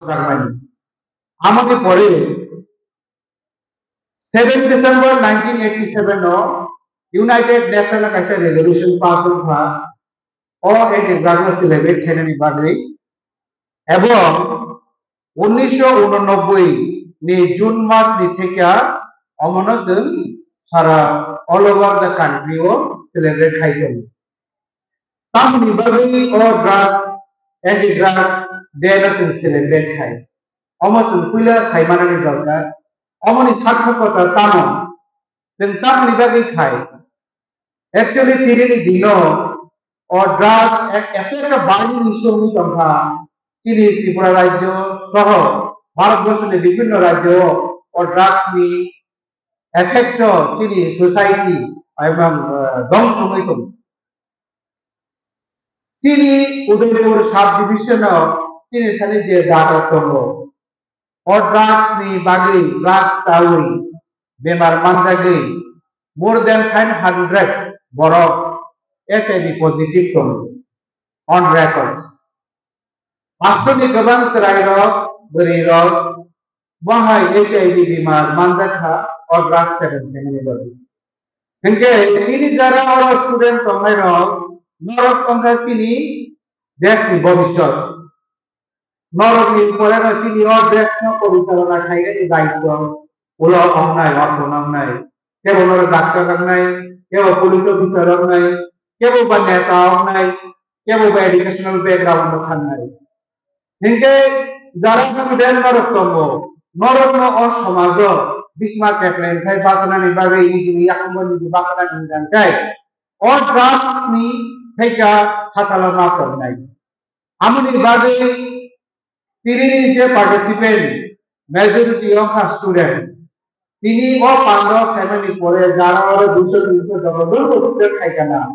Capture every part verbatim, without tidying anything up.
Germany. Amoni pore seven December nineteen eighty seven o United Nation o kaisa resolution pass wngkha o anti drug no celebrate khainani bagwi, ebong unnisho unonoboi ni June mas ni thekya omono chwng sara all over the country o celebrate khai tongo. Tamoni bagwi o drugs, anti drugs day no chwng celebrate khai? Omo chwng puila sai manani dorkar. Omoni sarthokota tamo? Chwng tamoni bagwi khai? Actually, tinini dino o drugs e-, effect bangni simi tongkha. Chini Tripura rajyo soho Bharat borso ni bibhinno rajyo o drugs ni effect o chini society ebong, eh, dongthongwi tongo. Chini Udaipur sub division o chini thani je data tongo, o drugs ni bagwi, drugs chawi bemar manjagwi more than five hundred borok H I V positive tongo on record. Pastor ni kwbang chwrairok, bwrwirok bo hai H I V bemar manjakha o drugs seven family body. Hinkhe tini jara oro student tongnairok norok tongkha chini deshni bobiswt. Norokni poreno chini o deshno porichalona khainani daityo ulo wngnai, orphan wngnai. Kebo norok doctor wngnai, kebo police officer wngnai, kebo ba neta wngnai, kebo ba educational background no thangnai. Hinkhe jara student norok tongo, norokno o somajo bisma kepleng khai bachanani bagwi nijini yakungo niji bachanani hwnkhai o drugs ni thaika hasalo ma tongnai. Amoni bagwi tini je participant majority wngkha student. Tini o pando khaimani pore jara oro duiso tinso joto joto student khaikana.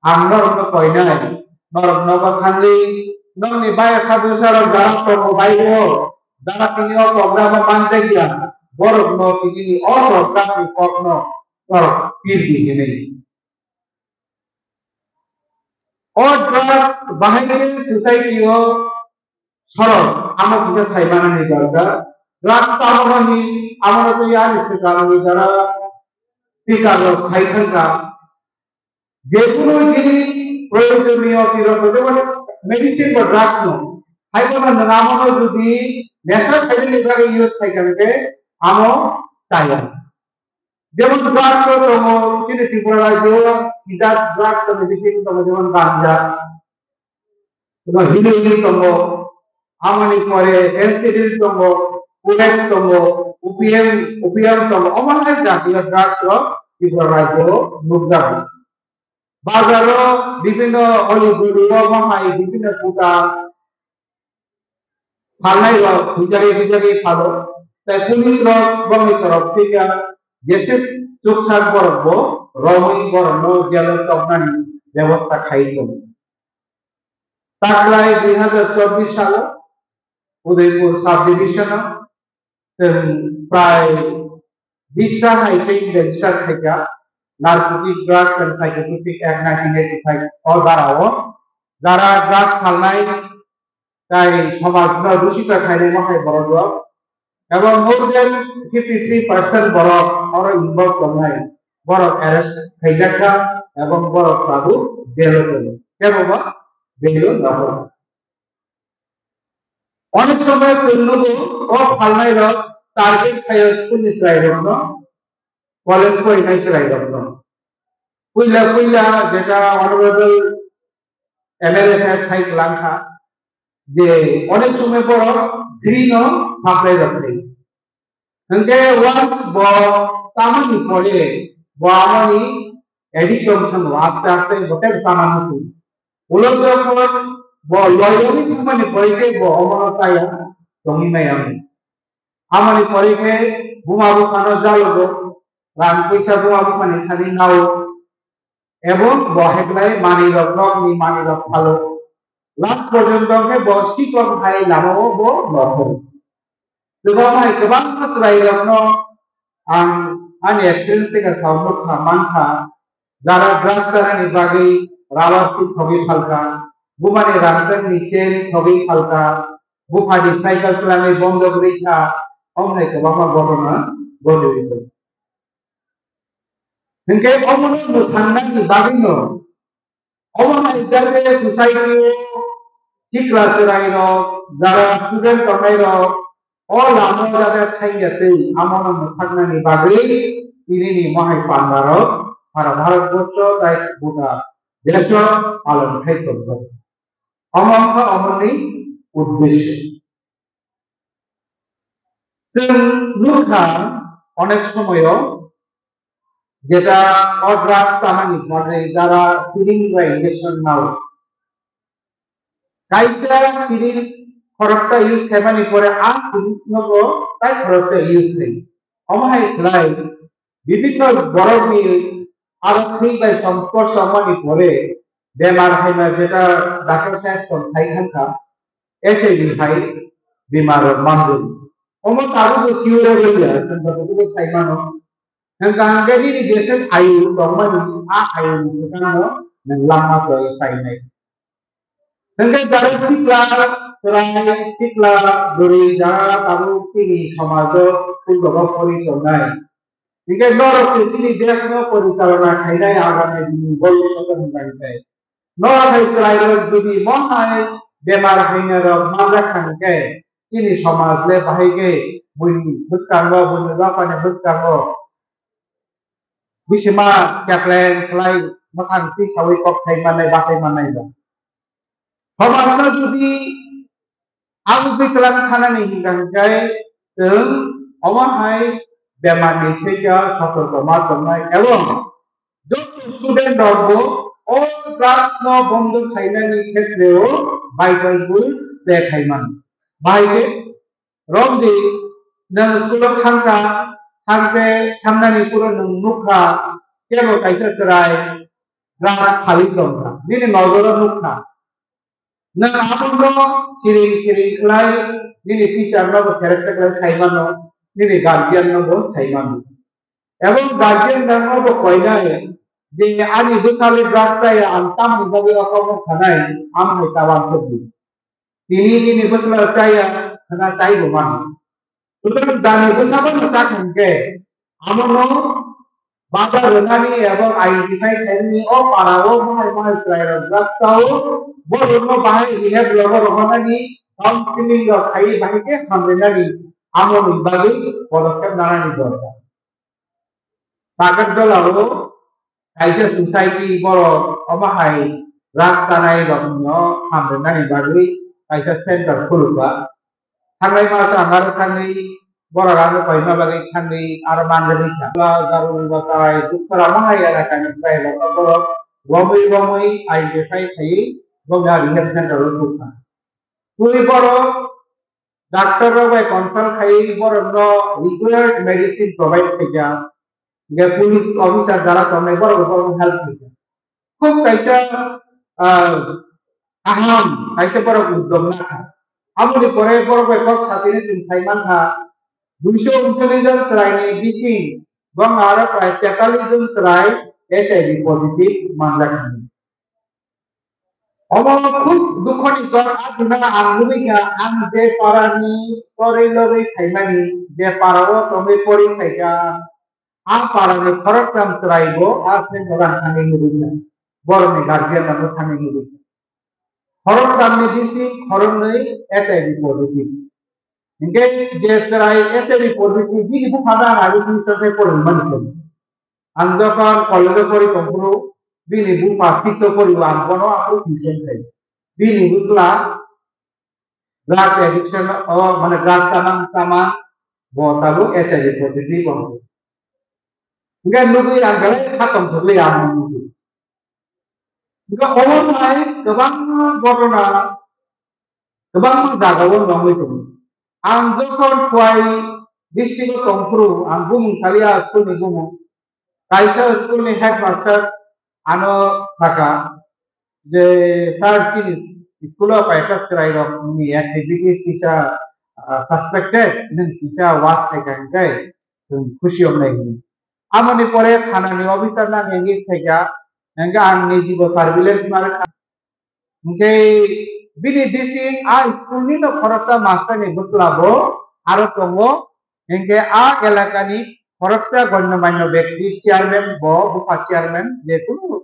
Ang norokno koinai, norok nogo thangwi nokni bai kha bwsarok jara tongo bai o, jara tini o program o manjakya, borokno tini o sorkarni kokno norok pirdi hinwi. O drugs bahai society o sorok amo kisa sai manani dorkar. Drugs tamo no hi amo no twi ani swkang ni jara speaker rok sai thangkha. Jekunu jinis proyojoniyo tirok jemon medicine ba drugs no hai kono nwng amo no jodi nesha khainani bagwi use khai kha hwnkhe amo chaya. Jemon drugs o tongo, chini Tripura rajyo o sijak drugs ni bisingo tongo, jemon ganja, jemon heroin tongo, amoni pore N C D tongo, codex tongo, opium, opium tongo, omo hai jatiyo drugs rok Tripura rajyo o nukjago. Bazar o bibhinno oli guli o omo hai bibhinno kuta phalnai rok huijagwi huijagwi phalo, tei police rok bongni torop thwikha, jeswk chuksak borok bo romwi borokno jail o chopnani bebosta khai tongo. Taklai dui hazar chobbish salo Udaipur sub division o chwng prai bista hai tei register khaikha Narcotic Drugs and Psychotropic Act nineteen eighty-five o dara o, jara drugs phalnai tai somajno dushito khainai mohai borok rok, ebong more than fifty three percent borok oro involve tongnai, borok arrest khaijakha ebong borok tabuk jail o tongo, kebo ba bail o nahor. Onek somoy chwng nugo o phalnai rok target khaio school ni chwrai rokno, college porinai chwrai rokno. Puila puila jeta honorable M L A saheb sai kwlangkha je onek somoy borok free no supply rok khaio. Hwnkhe once bo chamani pore bo amoni addict wng thango, aste aste bo tei chamani se. Ulo jokhon bo loyoni thangmani pore khe bo omono chaya tongwi maya wng. Amoni pore khe buma buphano jalogo, rang puisa buma buphani thani nao. Ebong bo heklai manwi rok, nokni manwi rok phalo. Last porjonto khe bo sikon hai lama o bo nokhoro. Kwbangma hai kwbangma chwrai rokno ang ani experience theka sao nukha mankha, jara drugs chanani bagwi rubber shoe thogwi phalkha, bumani rangchakni chain thogwi phalkha, buphadi cycle twlangwi bondok rikha, omo hai kwbangma ghotona ghotwi rikha. Hinkhe omono mwthangnani bagwino omo hai jate society o sikla chwrairok, jara student tongnairok, o lama o jate thangya twi amono mwthaknani bagwi tinini mohai pandarok sara Bharat borsho tai gota desho palon khai tongo. Omo wngkha omoni uddesho. Chwng nukha onek somoyo jeta o drugs tanani bagwi jara syringe bai injection nao. Kaisa syringe khoroksa use khaimani pore a syringe nogo tai khoroksa use khai. Omo hai khlai bibinno borokni aro thwi bai songspor songmani pore bemar haima jeta doctor saheb tong sai thangkha, H I V hai bemar rok manjak. Omo tabukbo curable ya, chwng jotokubo sai mano. Hwnkha hwnkhe nini jeswk ayu tongmani, a ayuni swkangno nwng langma chwlaiwi phainai. Hwnkhe jara sikla chwrai, sikla bwrwi jara tabuk chini somajo school rogo pori tongnai. Hwnkhe norok se chini deshno porichalona khainai agami dini bhobishoto hwnkha hwnkhe. Norok hai chwrairok jodi mohai bemar hainarok manjak kha hwnkhe chini somaj le bahai khe buini bwskango, buini bapani bwskango bisima kepleng khlai mwkhang tisaui kok sai mannai, bachai mannai ba. Somajno jodi Ang biklang thanani hingka hingkai chwng omo hai bemar ni theke sotorko ma tongnai ebong joto student rok bo o drugs no bondo khainani khetre o vital role play khai mano. Bahai khe romdi nwng school o thangkha, thangkhe thangnani phuru nwng nukha kebo kaisa chwrai drugs khali tongkha, nini nojoro nukha. Nwng abono siring siring khlai nini teacher no bo seleksa khlai sai mano, nini guardian no bo sai mano. Ebong guardian rok no bo koinai je ani bwsali drugs chaya ang tamni bagwi o kokno sanai, ang hai ta uansukdi. Tini nini bwsala chaya hwnna chai bo mano. Sutrang jani bwsabo no chak hwnkhe, abono bada rwnani ebong identify khainani o para o mohai mohai chwrairok drugs chao, borokno bahai rehab rogo rohornani, counseling rok khaiwi bahai khe hamrinani amoni bagwi podokkhep nanani dorkar. Takarjala o kaisa society borok omo hai drugs chanai rokno hamrinani bagwi kaisa center khulukha. Thangnai maso ang aro thangwi borok aro koima bagwi thangwi aro manjagwi kha. Bwla Garul Bachai Dukchara mohai elakani chwrairokno borok romwi romwi identify khaiwi bongni a rehab center o tukha. Twi borok doctor rok bai consult khaiwi borokno required medicine provide khaijak. Hingke police officer jara tongnai borok bo borokno help khaijak. Khub kaisa, ah, kaham kaisa borok uddog nakha. Aboni pore borok bai kok satini chwng sai mankha, duiso ungcholish jon chwraini bising bongno aro prai tetalis jon chwrai H I V positive manjak hinwi. Omo khub dukhoni kok, ah, chwngno ang nugwi kha, ang je parani pori logwi phaimani, je parao tongwi pori phaikha, a parani khoroktham chwraibo a sengkho rang thangwi nugwi kha, borokni guardian rokno thangwi nugwi kha. Khoroktham ni bising khoroknwi H I V positive. Hinkhe je chwrai H I V positive, bini buphano ang agi twi sai porwi mani kha. Ang jokhon college o pori tongphuru, bini bupha six o pori o, ang bono aphuru tuition khai. Bini bwsla drug addiction o, mane drug chamang chamang, bo tabuk H I V positive wngkha. Hingke nugwi ang belai kha tongthokli ang nugwi. Hingke omo hai kwbangma ghotona kwbangma jagao wngwi tongo. Ang jokhon Khowai district o tongphuru, ang bumung saliya school ni bumung. Kaisa school ni headmaster ano saka je, "Sir, chini school o kaisa chwrai rok ni activities kisa, ah, suspected, nwng kisa watch khai kha hingke chwng khusi wngnai," hinwi. Amoni pore thana ni officer no ang engage khai kha, hingke ang nijibo surveillance ma rwkha. Hingke Bini bising a school ni no khoroksa master ni bwsla bo aro tongo, hinkhe a elaka ni khoroksa gonyo manyo bekti chairman bo, bupha chairman, je kunu